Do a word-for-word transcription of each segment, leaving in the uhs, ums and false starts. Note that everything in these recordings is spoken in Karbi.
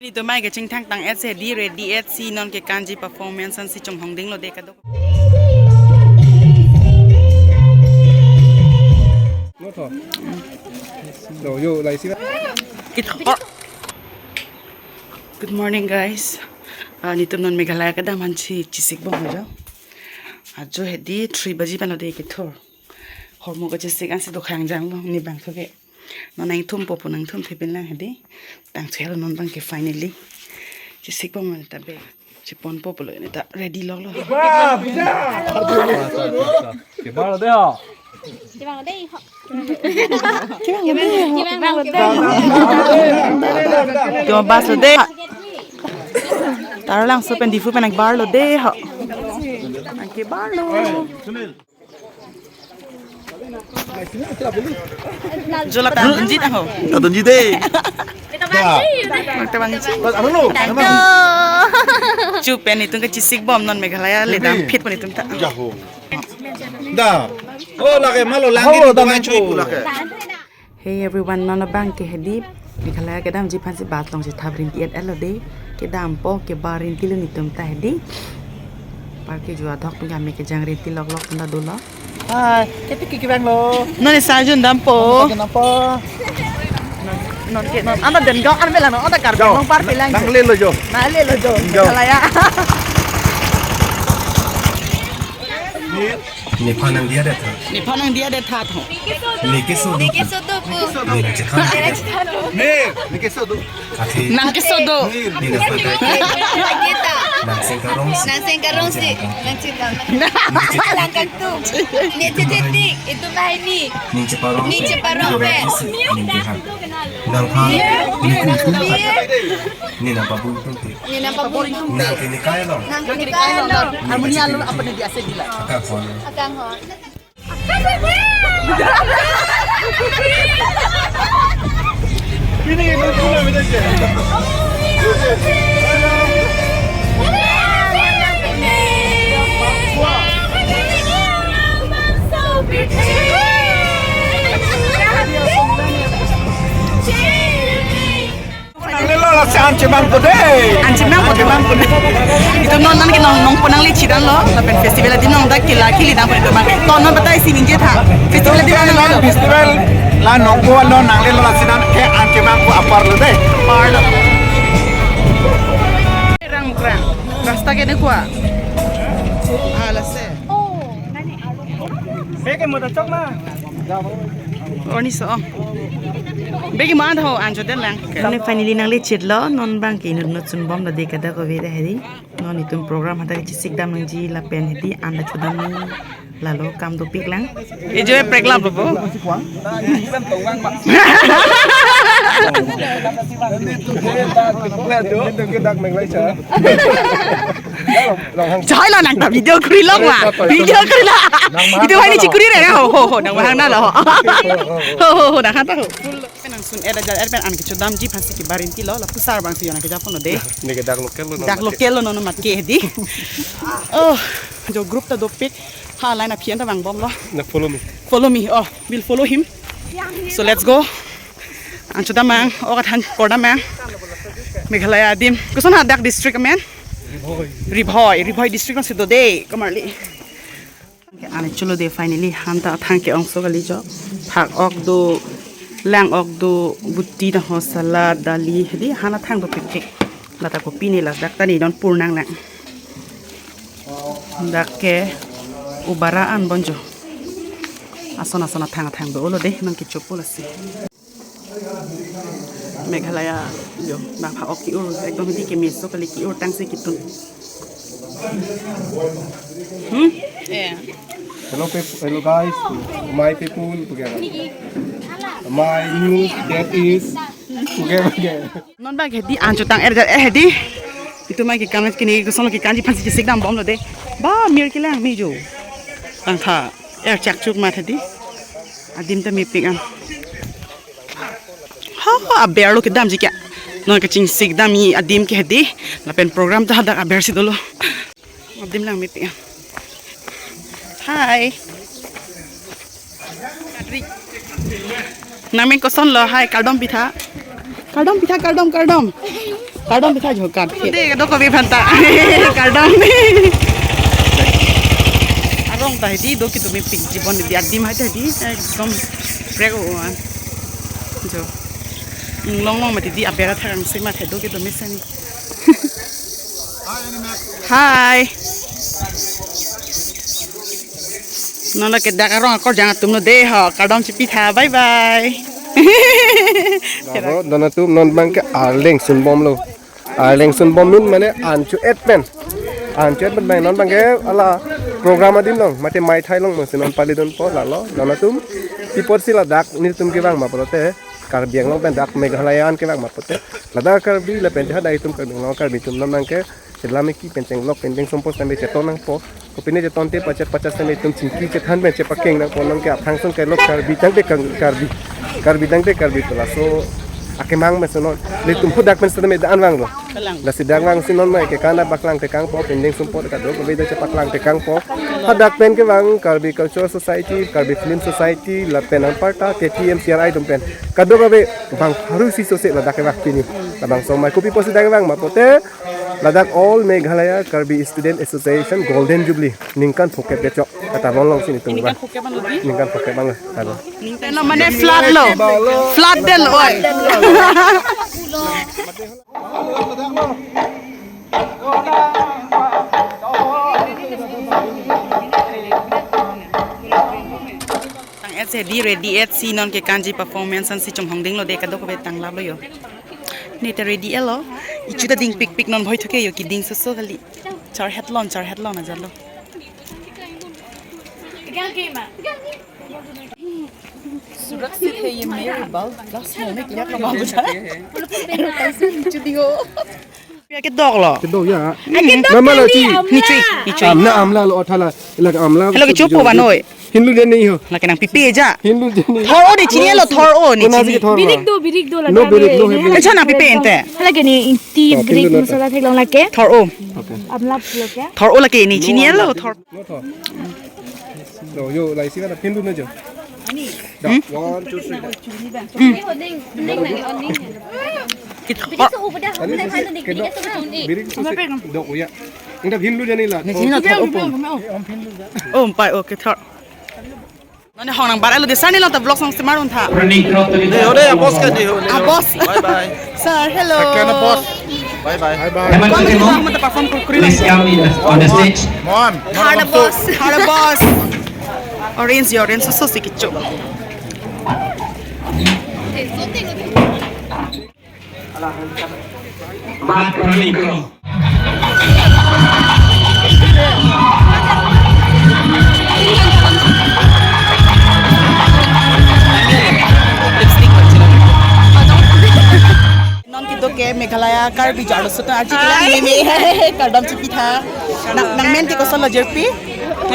Nelitum amei kachingthang tang-et si hedi, ready-et si non kekanji performance ansi chonghong dinglo de kadok. Lo tho. Lo, yo, lai si na. Kithor. Good morning, guys. Ah, nelitum non Meghalaya kedam aphansi chesik bom ajo. Ajo hedi three baji pen lo de kithor. Hormu kachesik ansi dokhang janglo, ne bangthu ke. Non nangthumpo pu nangthum thepin lang hedi. Tangthu helo non abangke finally. Chesik bom ta be. Cheponpo pulo ne ta ready lok lo. Ba, bisa. Kebar lo de ho. Kebar lo de ho. Kebar lo de ho. Kebar lo de. Taralangso pen Diphu pen nangbar lo de ho. Nangkebar lo. Jola ta dunji ta ho. Ta dunji de. Magtabang ji. Bas, ano lo? Chupen itum kachesik bom non Meghalaya le dam phit pon itum ta. Jaho. Da. Oh, lake malo langit. Holo, itu dam kan itu. Cuy lake. Hey everyone, non abangke hedi Meghalaya kedamji aphansi bat along chethap rinti-et lo de. Kedampo kebar rinti lo nelitum ta hedi. Parke ju adhok pen kami kejang rinti loklok pen ta dolo. Hai, keti kiki bang lo. Non isi arjun dampo. Kiki dampo. Non ke non anda den gau an mela non anda Karbi Anglong parke lang. Nanglelo jo. Nanglelo jo. Jo. Meghalaya. Nephan nangdiya det tha. Nephan nangdiya det tha tho. Neke so. Neke so do pu. Neke chekhan. Ne, neke so do. Kati. Nangkeso do. Nina patai. Kita. Nangseng karong si. Nangseng karong si. Nangseng karong. Langkang tu. Ne titik. Itu bahini. Ning cheparong. Ning cheparong pe. Ning kehan. Nangphan. Ning kutu. Nina pabung tu. Nina pabung tu. Nang kini kai lo. Nang kini kai lo. Harmonia lo apa ni di ase dila. Akang hon. Akang hon. Nanglelo lasi an chemang ko de. An chemang ko de. Itum non non ke non nongpo nangle chidam lo. Lapen festival adim non dak kila kili dam ko itum abangke. To non batai si ningje tha. Festival adim non lo. Festival la nongpo non nanglelo lasi an ke an chemang ko apar lo de. Apar lo. Rang mukrang. Rasta ke ne kua. Ala se. Beke mo ta chok ma. Orni so. Beke mo an ho an choden lang. Kone finally nangle chit lo, non abangke inut inut chun bom lo de kada ko veda hedi. Non itum program hadak chesik dam nangji lapen hedi an ta chodam ni lalo kam dopik lang. Ejo e prekla bobo. Chai lo nang ta video kuri long ma. Video kuri la. Video hai ni chikuri re ho ho ho nang mahang na lo. Ho ho ho nang hata ho. Nang sun eda jal er pen an kechodamji aphansi kebar rinti lo, lapu sar abangsi yo nang kejapon lo de. Neke dak local lo. Dak local lo non mat ke hedi. Oh, jo group ta dopik. Ha line aphi an ta bang bom lo. Na follow me. Follow me. Oh, we'll follow him. So let's go. An chodam mang, o kathan kordam mang. Meghalaya adim. Koson hadak district amen? Ri Bhoi. Ri Bhoi, Ri Bhoi district ansi do de, kamarli. An cholo de finally, han ta thang ke-ongso kali jo. Phak ok do, lang ok do, buti ta ho salad, dali, hedi han ta thang dopik ke. Lata kopi ne las dak ta ne don pur nang lang. Dak ke ubara an bon jo. Ason ason athang athang do lo de, non kechopo lasi. Meghalaya jo, bang pha ok ki-ur, ekdom di ke meso kali ki-ur tangsi kitun. Hmm? Yeah. Hello, peop-, hello guys, my people, together. My news, that is, together, together. Non bang hedi an chotang er ja, eh, hedi. Itum amei kekam kini koson lo kekanji aphansi chesik dam bom lo de. Ba mir kelang mi jo. Tangtha er chak chuk mat hedi. Adim ta mepik an. Ha, aber lo kedamji kya. Non kachesik dam i adim ke hedi. Lapen program ta hadak aber si dolo. Adim lang mepik an. Hi. Nangmen koson lo, hi, kardom pitha. Kardom pitha, kardom, kardom. Kardom pitha jo kat ke. Dei, kadokave aphan ta. Kardom. Arong ta hedi do kitume pik jibon di adim hai ta hedi ekdom prek o an. Jo. Inglong long mati di apera thang sima the do kitume seni. Hi. Non lake dak arong akorjang atum lo dei ho. Kardom chipitha. Bye bye. Aro non atum non abangke arleng sunbomlo. Arleng sunbom min mane ancho et pen. Ancho et pen abang non abangke hala program adim long mate maithai long masi non palidunpo lalo. Non atum pi apot si ladak nelitum kevang ma pulote Karbi Anglong pen dak Meghalaya an kevang ma pulote ladak Karbi lapen jahada itum Karbi Anglong Karbi atum non abangke selam eki pen chenglok pen chengsompos pen cheton nangpo. Kopine cheton te pachet pachet pen itum chingki chethan pen chepakeng nangpo nonke aphrang ason kelok Karbi tangte Kar-, Karbi. Karbi tangte Karbi pu laso akemang masi non. Nelitum hadak pen setame dan vanglo. Lasi dan vangsi non mai ke kana paklang tekangpo pen chengsompos kadokave ta chepaklang tekangpo. Hadak pen kevang Karbi Cultural Society, Karbi Film Society, lapen anparta K T M C R I atum pen kadokave bang haru si sose ladak kevang pini. Labangso mai kopi apotsi dak kevang ma pulote ladak All Meghalaya Karbi Student Association Golden Jubilee ningkan phokep kechok kata long long si nelitum kevang. Ningkan phokep an lo di? Ningkan phokep an lo. Halo. Ningkan lo mane flood lo. Flood den lo oi. Tang et si hedi ready et si non kekanji performance ansi chonghong dinglo dei kadokave tang lap lo jo. Ne ta ready et lo. Ichu ta ding pikpik non bhoi thoke jo keding soso kali. Char het lon, char het lon ajat lo. सुरक्षित है ये मेरी बाल, दस मिनट लगा बाल बुझा। एडवर्टाइजमेंट चुदी हो। Pia kedok lo. Kedok ya. Kedok Mama lo kali, chi. Amla. Ni chui, ni chui. Amla, amla lo othala. Ila amla. Helo kecho po ba noi. Hindu jani ho. Lake nangpipe ja. Hindu jani. Thor o de chini lo thor o ni chini. Thor. Birik do, birik do lake. No birik, no hai birik. Acha nangpipe ente. Lake ni inti birik masala theklong lake. Thor o. Okay. Amla lo ke. Thor o lake ni chini lo thor. No thor. No, yo, lai si kan hindu na jo. Da, one, two, three. Ki thor. Ani, kedok. Birik so se. Do, ya. Inda hindu jani la. Ni chini lo thor o po. O, pai, okay, thor. Nonke hong nang barai lo de sani lo ta vlog song semar untha. Running crowd to the Dei, ode, boss ka dei, ode. Ah, boss. Bye bye. Sir, hello. Akan boss. Bye bye. Bye bye. Hemen Kutimo, perform kuri please come in the, on the stage. Mon, Mon, Hara boss. Hara boss. Orange, orange, so so si kicho. Mat Chronicle. Non kedo ke Meghalaya Karbi Jalo Sota aji kala ni me kardom chipitha. Nang, nang men ke koson lo jirpi?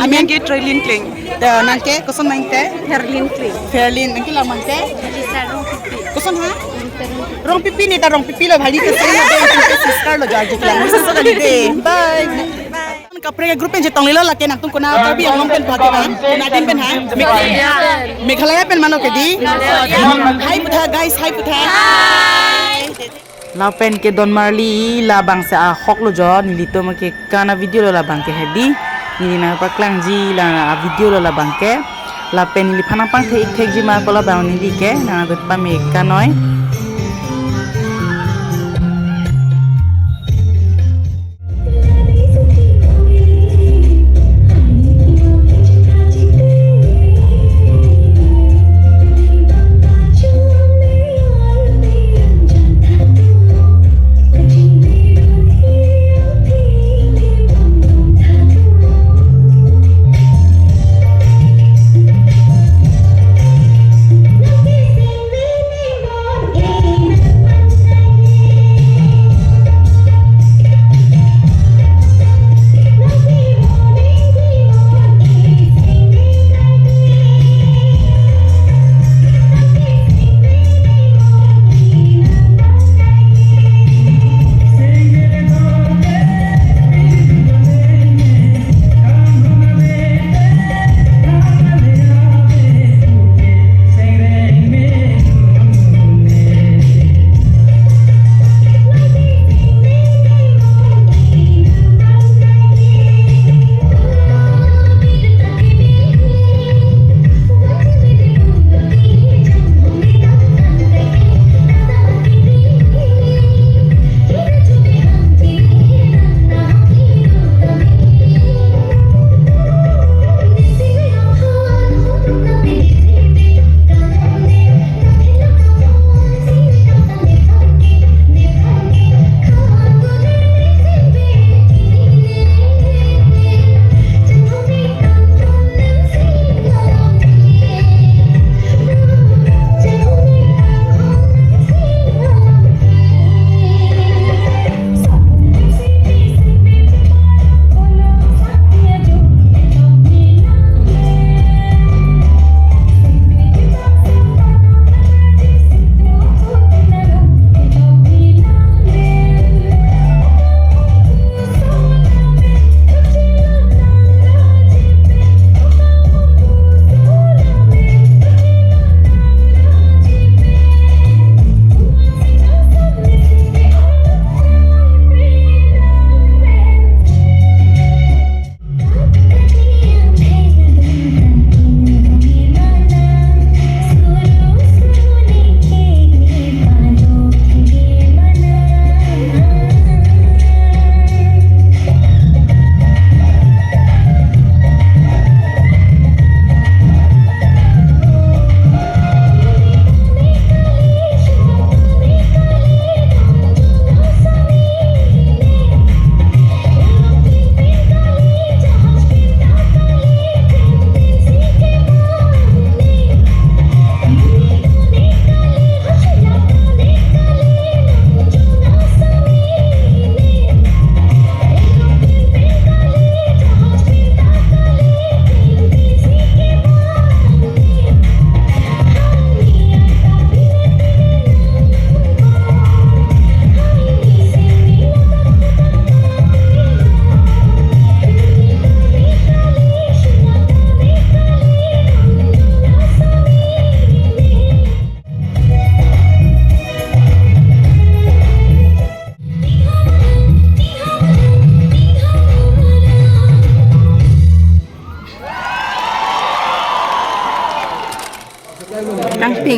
Amen ke Trailin Kling. Da, nang ke koson nang te? Ferlin Kling. Ferlin, nang ke lang mang te? Lisa Rongpipi. Koson ha? Lisa Rongpipi. Rongpipi ne ta Rongpipi lo bhai ke same lo de, ke sister lo jarji klang. Sister kali de. Bye. Bye. Kapre group pen chetong lilo lake nangtum kona Karbi Anglong pen pake bang. Kona din pen ha? Meghalaya. Meghalaya pen mano ke di? Meghalaya. Hi putha guys, hi putha. Hi. Lapen ke don marli labang si ahok lo jo, nelitum ke kana video lo labang ke hedi. Neli nangpaklangji la a video lo labang ke. Lapen neliphan nangpangthek thekji ma ko labang neli ke nangpame kanoi.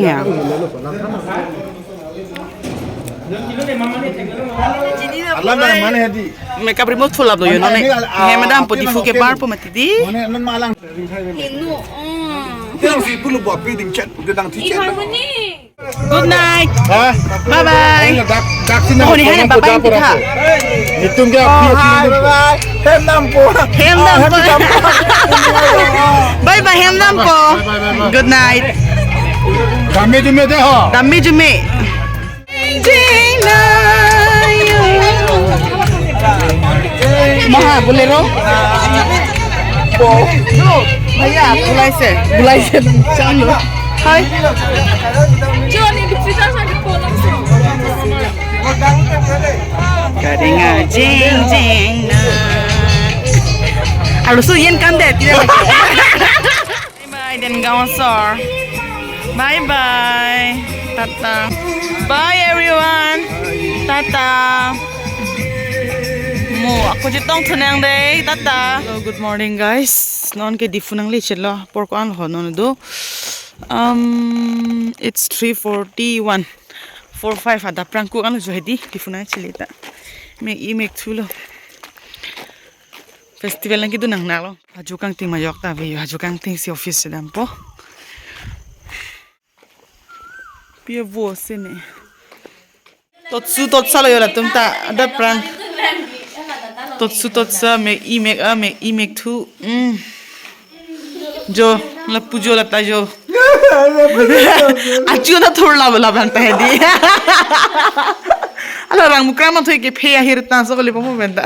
Ya. Alam mana hadi? Makeup remove thu lap do, you know, ne. Hem dampo, Diphu ke bar po mati di. Mana nan malang. Hinu. Dia si bulu buat piding chat, dia dang tichat. Good night. Ha? Bye bye. Dak dak sini. Oh, ni hana bapak ini kita. Hitung dia. Oh, hi, bye bye. Hem dampo. Hem dampo. Bye bye, hem dampo. Good night. Dam me jume de ho. Dam me jume. Maha Bolero. Bhaiya, bulaise, bulaise. Chalo. Hi. Karinga jeng jeng na. Alusu yen kan de, tidak. Bye bye, Dengaon sor. Bye bye. Tata. Bye everyone. Tata. Mo, ako jutong thunang day. Tata. Hello, good morning, guys. Non ke Diphu nangle chelo. Apor ko-an ho non do. Um, it's three forty-one. Four five ada prang ko-an jo hedi Diphu nang chele ta. Mek-i mek thu lo. Festival nang kedo nang nalo. Haju kangting majok ta ve, haju kangting si office dampo. Pia vo sene. Totsu totsa lo yo latum ta, ada prang. Totsu totsa, mek-i mek-a, mek-i mek thu. Mm. Jo, lapu jo lata jo. Achu na thur la la bang ta hedi. Ala rang mukra ma thoi ke phe ahir ta so le pomo benta.